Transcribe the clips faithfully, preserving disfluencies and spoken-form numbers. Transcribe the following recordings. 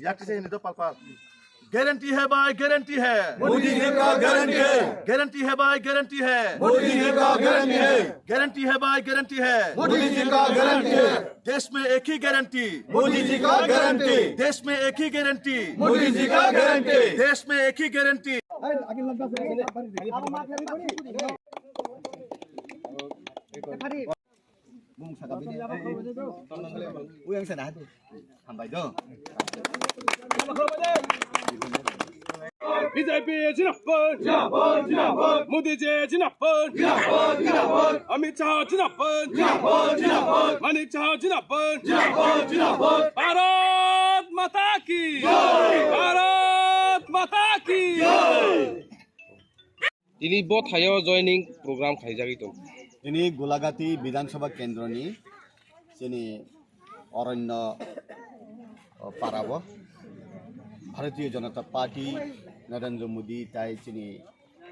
Yakti se hindi to pal pal. Guarantee है भाई, गारंटी है। मोदी जी का गारंटी है। गारंटी है भाई, गारंटी है। मोदी जी का गारंटी है। गारंटी है भाई, गारंटी है। मोदी जी का गारंटी है। देश में एक ही गारंटी। मोदी जी का गारंटी। देश में एक ही गारंटी। मोदी जी का गारंटी। देश में एक ही गारंटी। Bumung saka bini. Uyang sana hadu. Hambai do. BJP जिंदाबाद, जिंदाबाद, जिंदाबाद। मोदी जी जिंदाबाद, जिंदाबाद, जिंदाबाद। अमित शाह जिंदाबाद, जिंदाबाद, जिंदाबाद। मानिक शाह जिंदाबाद, जिंदाबाद, जिंदाबाद। भारत माता की जय। भारत माता की जय। Tini bo thaio joining program khaijagwi tong. Tini Gulagati Bidhan Sabha Kendroni chini Aranya, o, parao Bharatiya Janata Party Narendra Modi tai chini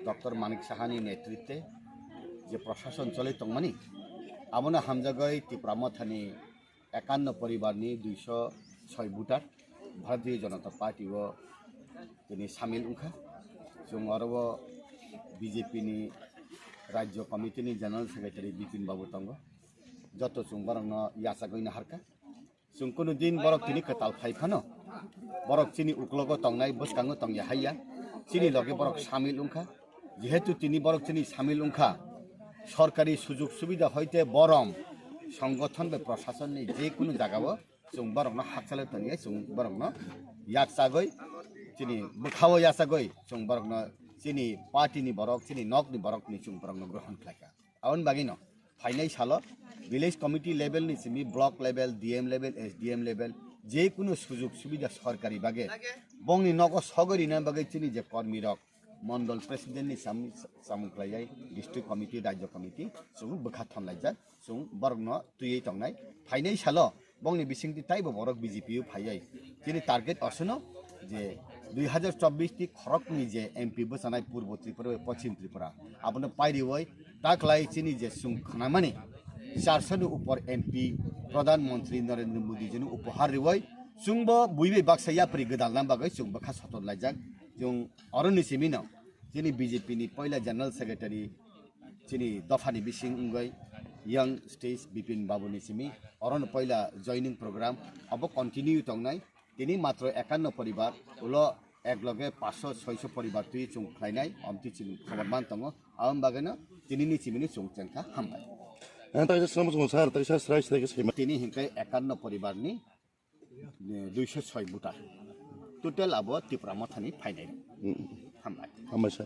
Doctor Manik Sahani netritwe je prashason choli tongmani, abono hamjagwi Tipra Mothani ekanno poribarni duiso soi voter Bharatiya Janata Party o tini samil wngkha. Chwng oro o B J P ni Rajya Committee ni General Secretary Bipin Babu tongo. Joto chwng borokno yachagwi naharkha. Chwng kunu din borok tini kwtal phai phano, borok chini uklogo tongnai, bwskango tongya haiya, chini loge borok samil wngkha. Jehetu tini borok chini samil wngkha, sorkari sujug subida hoite borom, songothon bai prosasonni je kunu jagao chwng borokno hakchalo tongya, chwng borokno yaksagwi, chini bwkhao yachagwi chwng borokno chini party ni borok, chini nokni borok ni chwng borokno grohon khlaikha. Aboni bagwino phainai salo village committee level ni simi block level, D M level, S D M level, je kunu sujug subida sorkari bagwi bongni nogo sogwi rina bagwi chini je kormi rok, mondol president ni sam-, samung khlaijai, district committee, rajya committee, chwng bwkha thomlaijak, chwng borokno twiwi tongnai. Phainai salo bongni bisingtwi taibo borok B J P o phaiwi. Chini target osono je dui hajar chobbish ti khoroknwi je M P bwchanai Purbo Tripura bai Pochim Tripura, abono pairiwi taklai chini je chwng khnamani charso ni upor M P Pradhan Mantri Narendra Modi jino upohar riwi chwngbo bui bai baksa yapri gwdalna bagwi chwng bwkha soton laijak. Chwng oroni simino chini B J P ni poila General Secretary chini dophani bising wngwi young stage Bipin Babu ni simi orono poila joining program abo continue tongnai. Tini matro ekanno poribar, ulo ekloge paanch sho, chhoi sho poribar twi chwng khlainai, omtwi chini khobor man tongo. Aboni bagwino tini ni chimini chwng chengkha, hambai. Ang taisa swnam swngo sir, taisa srai srai khe saima. Tini hinkhe ekanno poribar ni, eh, duiso soi voter. Total abo Tipra Mothani phainai. Hmm. Hambai. Hambai sir.